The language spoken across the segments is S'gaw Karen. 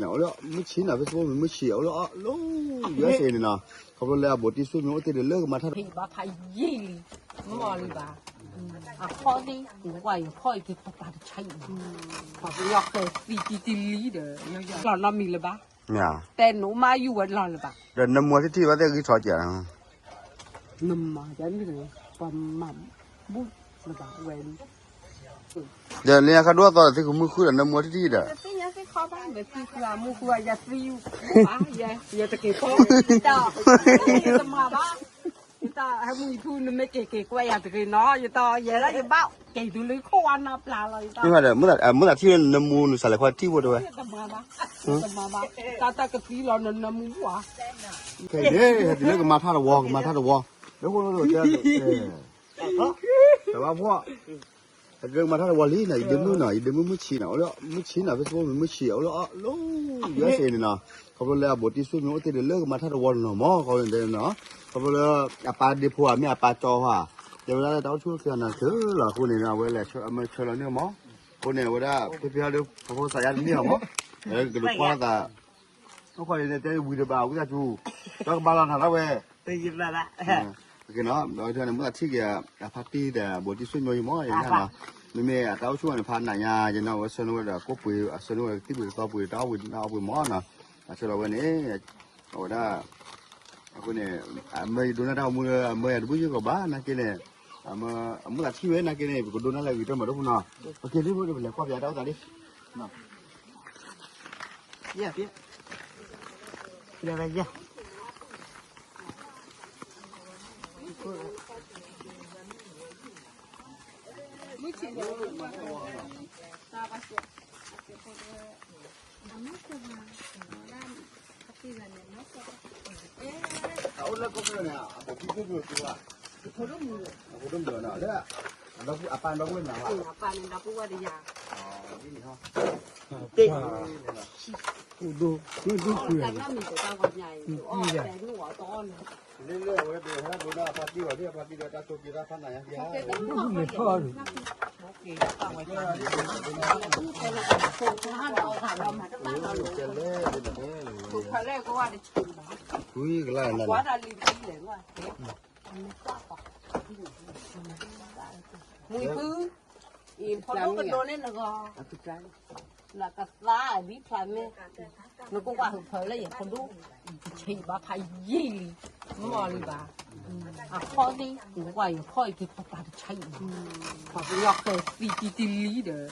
အိၣ်လၢမုၢ်ဆံးနီၤ Facebook မ့ၢ်မုၢ်ဆံး အိၣ်လၢအီၤလၢ ယူအ့စ့ၣ်န့ၣ်နီၤ ခီဖျိလၢအဘူးတံၢ်ဆွေမျိုးအိၣ်တ့ၢ်ဒီးလၢကမၤထၣ်တဝီ ဘၣ်ဖးယံာ်လံ မ့ၢ်လံဘၣ် အခီၣ်သ့ၣ် ကွၢ်ယခီၣ်အံၤက့ၤပပာ်တဆါအံၤ ပှၤကညီဃဲၤသံတံတံလံဒီး လီၤနီတမံၤလၢၤဘၣ် တဲနအိၣ်မးယုၢ်ဝဲလီၤလၢၤဘၣ် ဒီးနမူထံၣ်ထံၣ်ဘၣ်သ့ၣ်ဂံၢ်ထီၣ်ကဲး နမၤယၤန့ၣ် ပှၤမၤဘူၣ်လၢၤဘၣ်ဝဲလံ ဒီးလၢညါခါဒိၣ်အသီဒီးသံဃုာ်မုၢ်ဃုာ်ဒီးနမူထံၣ်ထံၣ်ဒီး သ့ၣ်ညါသ့ၣ်ခီဘၣ် မ့ၢ်သံဃုာ်မုၢ်ဃုာ်ယၤသံ ယတက့ၤဖီ ယတၢ် ယတမၤဘၣ် ယတၢ်ဟဲမုၢ်ယဖုနမ့ၢ်က့ၤက့ၤကွဲးယၤတဂ့ၤနီၤ ယတၢ်ယဲဒၣ်ယဘၣ်က့ၤတုၤလၢခိၣ်ဝါနၢ်ပျၢ်လီၤ ယတၢ် မုၢ်သးထံၣ်ဝဲနမူနစးလဲၤခွါထံၣ်ဖိတဲဝဲ တမၤဘၣ် တမၤဘၣ် တၢ်တၢ်ကသံလီၤနနမူဘၣ် ခဲအံၤန့ၣ် ဟဲတုၤလၢကမၤထၣ်တဝီ ကမၤထၣ်တဝီ လၢဃိၣ်လိၣ်တဲ တဘၣ်ဖှီၣ် ဟဲတုၤလၢကမၤထၣ်တဝီလံနီၤ ယဒ့မုၣ်နီၤ ယဒ့မုၣ်မုၢ်ဆံးနီၤ အိၣ်လၢမုၢ်ဆံးနီၤ Facebook မ့ၢ်မုၢ်ဆံးနီၤလၢ ယူအ့စ့ၣ်န့ၣ်နီၤ ခီဖျိလၢအဘူးတံၢ်ဆွေမျိုးအိၣ်တ့ၢ်ဒီးလၢကမၤထၣ်တဝီနီၤမး ခီဖျိန့ၣ်တဲနီၤ ခီဖျိလၢ အပၢ်ဒ့ဖိဧါ မ့ၢ်အပၢ်ကၠီဧါ တဲဝဲဒၣ်လၢတၢ်အိၣ်ဆူၣ်အိၣ်ချ့အနၤခဲလီၤ အဃိန့ၣ် အဝဲလဲၤဆှၢလီၤန့ၢ်မး အဃိန့ၣ် အဝဲဒၣ် ဖဲဖဲဟီဒုး ဖီဖိသးယါတန့ၢ်အီၤမး ကဒုးကွၢ်လီၤသး အိၣ်ခိးန့ၣ်တဲဝံၤတဘၣ် ဝံသးစူၤ ဒီးကဘၣ်လီၤနၤဒၣ်ဝဲ က့ၤနီၤ ဒီးန့ၣ် မ့ၢ်သးထံၣ်က့ၤ အဖါတံၢ်ဒီး ဘူးတံၢ်ဆွေမျိုးအံၤမး ယနီၤ မ့မ့ၢ်အတၢ်အိၣ်ဆူၣ်အန့ၣ် ဖးနးညါ ယနီၤ အဝဲဆှၢန့ၢ်ဝဲဒီးကိၣ်ပှ့ၤ အဆှၢန့ၢ်ဝဲကသံၣ်ပှ့ၤကသီပှ့ၤ တၢ်အီၣ်ပှ့ၤနၢ်အီၣ်ပှ့ၤမးနီၤ အဆှၢလီၤဝဲန့ၣ် အဝဲဒၣ် အဃိန့ၣ် အမၢယဒိကနၣ်တၢ်အိၣ်မူလၢ အမၢယတဘူၣ်ယုၢ်ကီးဘၣ် နာ်က့န့ၣ် အမၢ အမုၢ်သးထံၣ်ဝဲ နာ်က့န့ၣ် ပကဒိကနၣ်လၢအဂ့ၤတၢ်မၤတအိၣ်ဖူနီၤ ပက့ၤလံဖိဒီး ပလဲၤကွၢ်ပၠးတၢ်အိၣ်သးလံ ယဲ ယဲ အအိၣ်လၢကီၢ်ပယီၤန့ၣ် အဘူးတံၢ်ဆွေမျိုးတအိၣ်ဘၣ် အဖိဒိၣ်မုၣ်နီၤ လၢ အပၢ်ဒီပုၢ်ဝဲၢ်န့ၣ် အပၢ်န့ၣ်ဒီပုၢ်ဝဲၢ်တယၤ တ့ၢ် ဒိၣ် ဒိၣ်ဒိၣ်ကွံာ် တၢ်နီတမံၤတၢ်ဂီၤညါအံၤ အီၣ်တဲနုၢ်အီၣ်တအီၣ်န့ၣ် လၢလၢအဝဲဒၣ်ဟဲဒိကနၣ်အဖါတံၢ်ဘၣ် ဒ်အဖါတံၢ်ဒီးတၢ်တိာ်က့ၤတၢ်ဖးနးညါက့ၤ မ့ၢ်ထီၣ် ဝံၤကလါနၤ မုၢ်ဖု အံၤ ဖိဒိၣ်ကဒိးန့ၢ်နဂီၢ် နကသါဒ်ဖျါမ့ၢ် နကကွၢ်ဟုးဖၢလၢယဖိဒိၣ် ဆံးဘၣ်ဖးယံာ်လံ မ့ၢ်လံဘၣ် အခီၣ်သ့ၣ် နကကွၢ်ယခီၣ်အံၤက့ၤပပာ်တဆါအံၤ ပှၤကညီဃဲၤ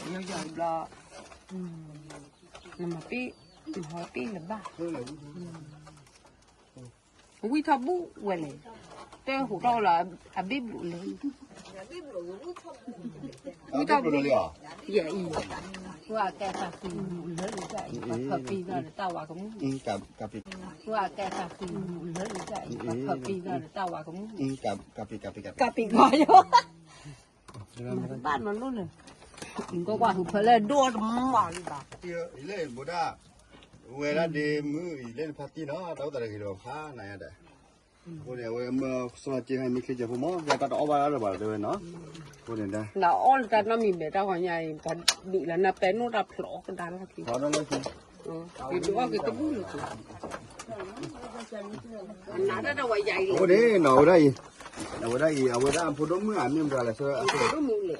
သံတံတံလံဒီး ယီယီဘျီ နမၤပ့ၢ် နဟီပ့ၢ်လၢၤဘၣ် ဝံထီၣ်ဘူၣ်ဝဲလဲၣ်, တဟူးထီၣ်လၢအဘ့ၣ်ဘျုးလၢ, ဝံထီၣ်ဘူၣ်, ယဲအံၤ, ပှၤကဲသးဃံလၢလံတၢ်အံၤ ပှၤဖၢပ့ၢ်ဂၤဒီးတၢ်ဝါကမူၣ်, ပှၤကဲသးဃံလၢလံတၢ်အံၤ ပှၤဖၢပ့ၢ်ဂၤဒီးတၢ်ဝါကမူၣ်, ကးပ့ၤကးပ့ၤကးပ့ၤကးပ့ၤကးပ့ၤကးပ့ၤ ဘၣ်နီၤလိၣ်န့ၣ်, ကကွၢ်ဟုးဖၢလၢဒိၣ်တမီၢ်လံဘၣ်, လၢဘိဒၣ်, ဝဲဒၣ်ဒ့မုၢ်အံၤလၢနဖါတံၢ်နီၤ တၢ်အိၣ်သးတဂ့ၤဒီးဖးနၤယါဒီး, အဃိန့ၣ် အဝဲမၢစီၤက့ဟဲမ့ၢ်ချ့ကဲဖိမီၢ် ကဲတၢ်တအီၣ်ဘၣ်လၢၤဘၣ်တဲဝဲနီၤ, အဃိန့ၣ်ဒၣ်, နအီၣ်လၢတၢ်နီတမံၤဘၣ်တၢ်ဂီၤညါအံၤ ပှၤဒုးလၢနပဲနိၣ်တၢ်ဖျိးကဒါလီၤက့ၤ, က့ၤဒုးအီၣ်က့ၤတဘူၣ်လၢၤက့ၤ အဃိန့ၣ်နီၤ အဝဲဒၣ်အံၤ, အဝဲဒၣ်အံၤ အဝဲဒၣ်အဖိဒိၣ်မုၣ်ဧါ မ့ၢ်မတၤလဲၣ်, ဖိဒိၣ်မုၣ်နီ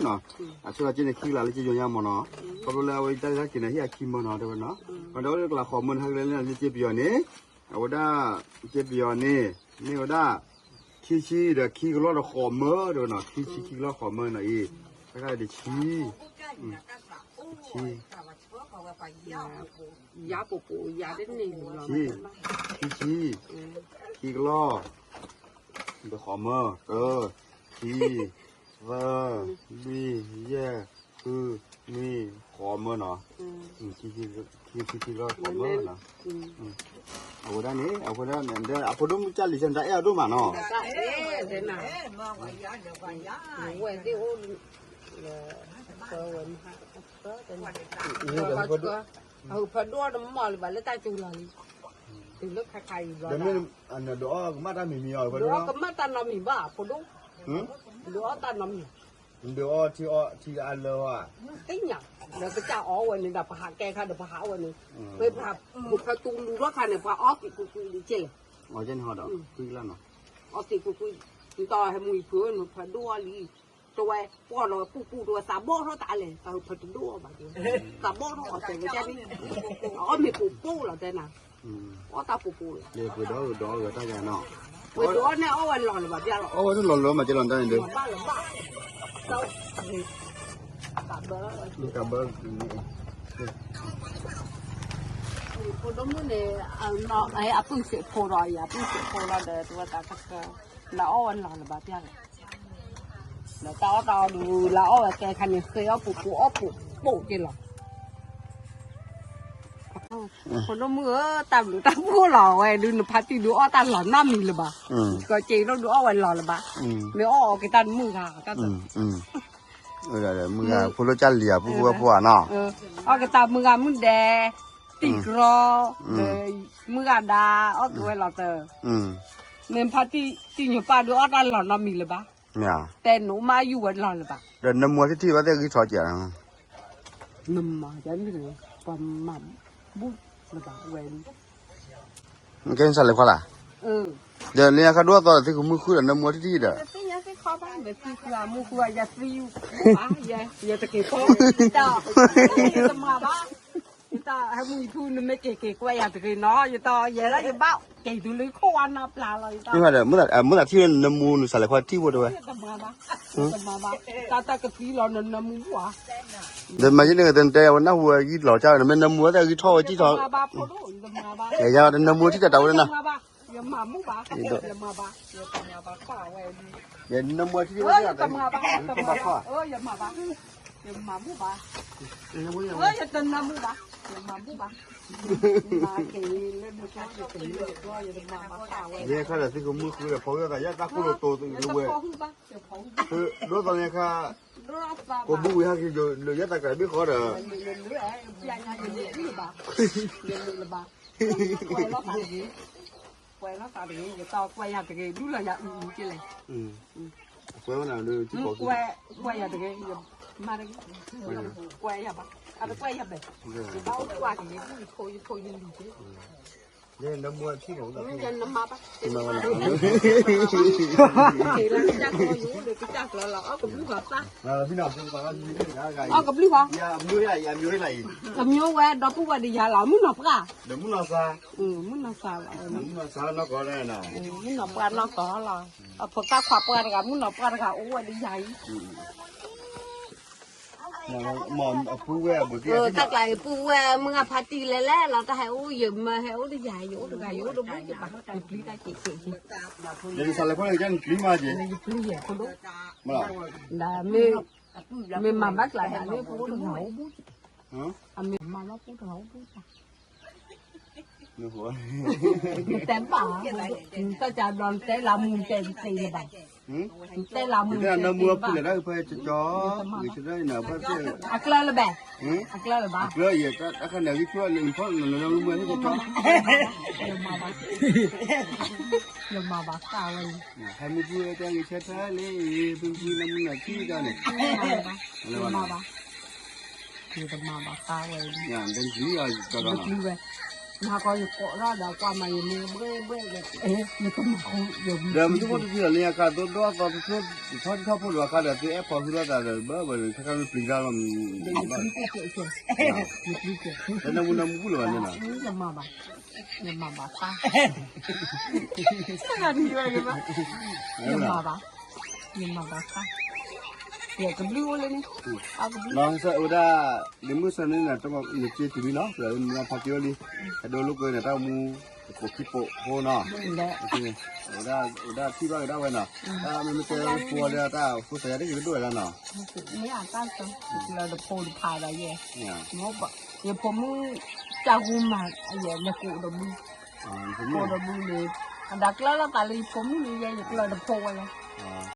ၤ, အဆိကတၢၢ်က့န့ၣ်ခံကလးလၢကယီၤညါမီၢ်နီၤ, ခီဖျိလၢအဝဲတၢ်လၢက့န့ၣ် ဟံၣ်အခံမၢနီၤတဲဝဲနီၤ, ပှၤဒီးအိၣ်လၢကလးဃိးမၢန့ၣ် ဟဲကလဲၤလၢလၢက့ပယီၤန့ၣ်, အဝဲဒၣ်, က့ပယီၤန့ၣ်, မ့ၢ်ဝဲဒၣ်, ခံဆံဒီးခံကလီၢ်ဒီးဃိးမၢတဲဝဲနီၤ, ခံဆံခံကလီၢ်ဃိးမၢနီၤအံၤ, တခါတဆံ ဆံ, ယၤပူၤပူၤယၤတန့ၢ်လီၤ, ဆံ, ခံဆံ, ခံကလီၢ်, ဒီးဃိးမၢ, တၢ, ခံ, သၢ, လွံၢ်, ယဲၢ်, ဃု, နွံ, ဃိးမၢနီၤ, ခံဆံခံကလီၢ်ဃိးမၢနီၤ, အဝဲဒၣ်န့ၣ် အဝဲဒၣ်န့ၣ် အဖိဒိၣ်မုၣ်ကၢ်လံၤဆၢနတၢ်အဲၣ်အဒိၣ်မးနီၤ အဟုးဖၢဒိၣ်တမီၢ်လၢၤဘၣ်လၢတၢ်စူၤလီၤလံ, တုၤလၢခါခါအံၤဘျီ, ဒုးအီၣ်ကမၣ်တၢ်နီတမံၤဘၣ် ဖိဒိၣ်, ဒုးအီၣ်တၢ်နီတမံၤ, ဒုးအီၣ်ထံအီထံအါလၢ, သ့ၣ်ညါ, ဒီးကစၢ်အီၣ်ဝဲန့ၣ်ဒီး ပှၤဟးကဲခါဒီး ပှၤဟးအီၣ်ဝဲန့ၣ်, ဝဲပှၤဖးတူလူၤထီၣ်ခါန့ၣ် ပှၤအီသံးကွံာ်ကွံာ်ဒံးကဲလဲၣ်, အီသံးကွံာ်ကွံာ်, ဒ်သိးဟဲမုၢ်အံၤဖုးဝဲန့ၣ် ဖးဒိၣ်အီၤလံ, တဝဲပှီၢ်လီၤပူၤပူၤ တဝဲသးဘီၣ်ထီၣ်တၢ်လဲၣ်, တၢ်ဖးတဒိၣ်အီၤဘၣ်က့, သးဘီၣ်ထီၣ်အီၤတဲဝဲဒ်န့ၣ်, အီၣ်မ့ၤပိာ်ပိာ်လီၤတဲနၤ, အီၣ်တၢ်ပိာ်ပိာ်လီၤ, ပှ့ၤဒီးအီၣ်ဝဲတၢ်ဂၤနီၤ, ပှ့ၤဒီးအီၣ်န့ၣ်အီၣ်ဝဲလီၤလၢၤဘၣ်ဘၣ်လီၤ, အီၣ်ဝဲတလီၤလၢၤမးကဲလီၤတၢ်န့ၣ်ဒီး, ဘၣ်လၢၤဘၣ်, ကဘၢ, ဖိဒိၣ်မုၣ်န့ၣ်, အပုၢ်စံးဖိဒီး ယပုၢ်စံးဖိလီၤဒီး တဝဲသးကကၢ, လၢအီၣ်ဝဲလီၤလၢၤဘၣ်ဘၣ်လီၤ, လၢတၢ်အီၣ်တၢ်အီဒုး လၢအီၣ်ဝဲကဲခါန့ၣ် ဃ့အီၣ်ပိာ်ပိာ်အီၣ်ပိာ်ပိာ်က့လီၤ. ဖိဒိၣ်မုၣ်ဧၢ, တၢ်ဘျုးတၢ်ဖှိၣ်လီၤ, အဝဲဒုးနဖါတံၢ်ဒုးအီၣ်တၢ်လီၤနီတမံၤလၢၤဘၣ်, ကီးက့ၤဒိၣ်ဒုးအီၣ်ဝဲလီၤလၢၤဘၣ်, မ့ၢ်အီၣ်အီၤက့ၤတၢ်တမုာ်ဂၤ, တၢ်တ, မုၢ်ဂၤဖိလၢကၢ်လံၤဧါ, ပုၢ်ဖိဝဲၢ်ဖိဧါနီၤ, အီၣ်က့ၤတၢ်မုၢ်ဂၤမုၢ်ဒဲ, တံၢ်ကြီ, မုၢ်ဂၤဒါ, အီၣ်က့ၤဝဲလီၤတၢ်, မ့ၢ်ဖါတံၢ်ညိၣ်ပၢ်ဒုးအီၣ်တၢ်လီၤနီတမံၤလၢၤဘၣ်, တဲနအိၣ်မးယူၢ်ဝဲလီၤလၢၤဘၣ်, ဒီးနမူထံၣ်ထံၣ်ဘၣ်သ့ၣ်ဂံၢ်ထီၣ်ကဲး, နမၤ, ပှၤမၤဘူၣ်လၢၤဘၣ်ဝဲ, ကဲနစးလဲၤခွါလၢ်, ဒီးလၢညါခါဒိၣ်အသီဒီး သုကမုၢ်ဃုဒီး နမူထံၣ်ထံၣ်ဒီး, မုၢ်ဃု, ယသံ, ယတက့ၤဖီ, တမၤဘၣ်, ယတၢ်ဟဲမုၢ်ထူ နမ့ၢ်က့ၤက့ၤကွဲးယၤတဂ့ၤနီၤ, ယတၢ်ယဲလၢယဘၣ်က့ၤတုၤလၢခိၣ်ဝါနီၢ်ပျၢ်လီၤ, ယတၢ်, မုၢ်သးထံၣ်ဝဲနမူ နစးလဲၤခွါထံၣ်ဖိတဲဝဲ, တမၤဘၣ်, တမၤဘၣ်, တၢ်တၢ်ကသံလီၤနနမူဘၣ်, ဒီးမၤယဲန့ၣ် တဲနတဲယၤဝဲနၢ်ဟူဝဲဂံၢ်လီၤကၢ်ဝဲ နမ့ၢ်နမူဝဲသ့ၣ်ဂံၢ်ထီၣ်ဝဲကံၢ်ထီၣ်, ယဲယၤဒီးနမူထံၣ်တၢ်တၢ်ဝဲန့ၣ်နီၤ, ယမၤမူဘၣ်, ယမၤဘၣ်, ယမၤဘၣ်, ယမၤဘၣ်, ယမၤဘၣ်, ယတနၢမူဘၣ်, ယမၤဘၣ်, ယမၤက့ၤလၢနကီၢ်, ယတနၢမူဘၣ်, ယမၤဘၣ်, ယဲခါဒီးသုကမုၢ်ဃုဒီး ဖီဝဲသးယဲတၢ်ခိၣ်လိာ်တိၤသုး လၢဝဲ, ဒိၣ်သီန့ၣ်ခါ, ကိးဘုဝံၤဟဲက့ၤလၢယဲတၢ်ကးဘ့ၣ်ဃီဒီး, ယမၤဘၣ်, ကွဲးလီၤသးတဂ့ၤ, ယတၢ်ကွဲးယၤတဂ့ၤ, ဒူၣ်လီၤယၤအုၣ်အုၣ်က့လဲၣ်, ကွဲးဝဲနၤ, ကွဲးယၤတဂ့ၤ, ယမၤတဂ့ၤ, ကွဲးယၤဘၣ်, အတကွဲးယၤဘၣ်, ယဘၣ်အိၣ်ကွၢ်က့ၤ ယဖိယဖိယလံၤက့, ယနမၤဘၣ်, ကစၢ်ကျီလီၤ, အီၣ်ကဘျုးဃီ, အီၣ်ကဘျုးဃီ, ကမျိုးဝဲဒီပုၢ်ဝဲၢ်ဒီးယၤလီၤ, မုၢ်နီၢ်ပှၢ်, ဒီးမုၢ်နီၢ်စၢ်, မုၢ်နီၢ်စၢ်လီၤ, မုၢ်နီၢ်ပှၢ်နီၢ်ကီၢ်လီၤ, အဖိသၣ်ခွါပှၢ်တဂၤ မုၢ်နီၢ်ပှၢ်တဂၤအိၣ်ဝဲဒီးယၤအံၤ, အပုၢ်ဝဲၢ်အဘူးက့, တၢ်ကျါအံၤ ပုၢ်ဝဲၢ်မုၢ်ဂၤဖါတံၢ်လဲၣ်လဲၣ်လီၤ, တၢ်ဟဲအိၣ်ယမၤဟဲအိၣ်ဒီးယၤ, ယအိၣ်တဂၤ ယအိၣ်တဘိယဘၣ်, ယပျံၤတၢ်က့ၤက့ၤ, ယစးလဲၤခွါန့ၣ် ကနပျံၤမးက့ၤ, ယပျံၤယဲဖိဒိၣ်, မ့ၢ်မၤဘၣ်ကျါဒၣ်န့ၣ် ပအိၣ်တဂၤအိၣ်ဘူး, အမ့ၢ်မၤဘၣ်ပအိၣ်တဂၤအိၣ်ဘူး, နတဲဘၣ်, တၢ်ကဘျီနတဲလၢမူတဲတသ့လၢၤဘၣ်, နတဲလၢမူတဲတသ့လၢၤဘၣ်, အကျၢၤလၢၤဘၣ်, အကျၢၤလၢၤဘၣ်, ယမၤဘၣ်, ယမၤဘၣ်တၢ်ဝဲန့ၣ်, ဟဲမုၢ်ဖုတဲဂ့ၤဆၢထၢၣ်လံ, ဖုဖုနမုၢ်နထံၣ်တၢ်န့ၣ်, ယမၤဘၣ်, ယတမၤဘၣ်တၢ်ဝဲ, ယတပျံၤဝဲ, နၤကီယကိးထီၣ်ဒီးကွၢ်မး ယမ့ၢ်ဘှဲဘှဲ, ယတမၤ, ဒီးမ့ၢ်သုဖိတသံဒီး လၢညါခါသိၣ်ဒီသီတထီၣ်ထီၣ်ဖိဒီးအခါဒီး သုအဲၣ်ဖီၣ်ဟုထီၣ်သးဒီး ဘၣ်ဘၣ်ဒီး ခဲခါမ့ၢ်ပျံၤတၢ်လီၤ, တနၢမူနၢမူဘူၣ်လၢၤဘၣ်န့ၣ်နီၤ, ယမၤဘၣ်, ယမၤဘၣ်တၢ်, ယမၤဘၣ်, ယမၤဘၣ်တၢ်, ယကဘျုးအိၣ်လၢန့ၣ်, အကဘျုး, ဝဲဒၣ်, လၢမုၢ်ဆါန့ၣ် နစ့တုၤလံနီၤ, မ့ၢ်ဖးက့ၤဝဲလံ, အဒိလိာ်ကွဲန့ၣ် တၢ်မူ, တကိးခံပိာ်ဖိနီၤ, ဝဲဒၣ်ထံၣ်ဘၣ်က့ၤဒၣ်ဝဲနီၤ, တၢ်မ့ၢ်မ့ၢ်တဲဖိဒီးတၢ်ဖိစၢၤယၤတက့ၤတဒိၣ်ဝဲဒၣ်နီၤ, မ့ၢ်အတၢ်စၢၤ, ယကျၢၤတဖိတဖးဒီးယဲ, ယဖိမုၣ်, တၢ်ဂူမၤ, ယလဲၤကိးဒီးဘု, ကိးဒီးဘုန့ၣ်, အဒၣ်ကျၢၤလီၤသးလၢယဖိမုၣ်န့ၣ် ယဲယကျၢၤတဖိဝဲလီၤ,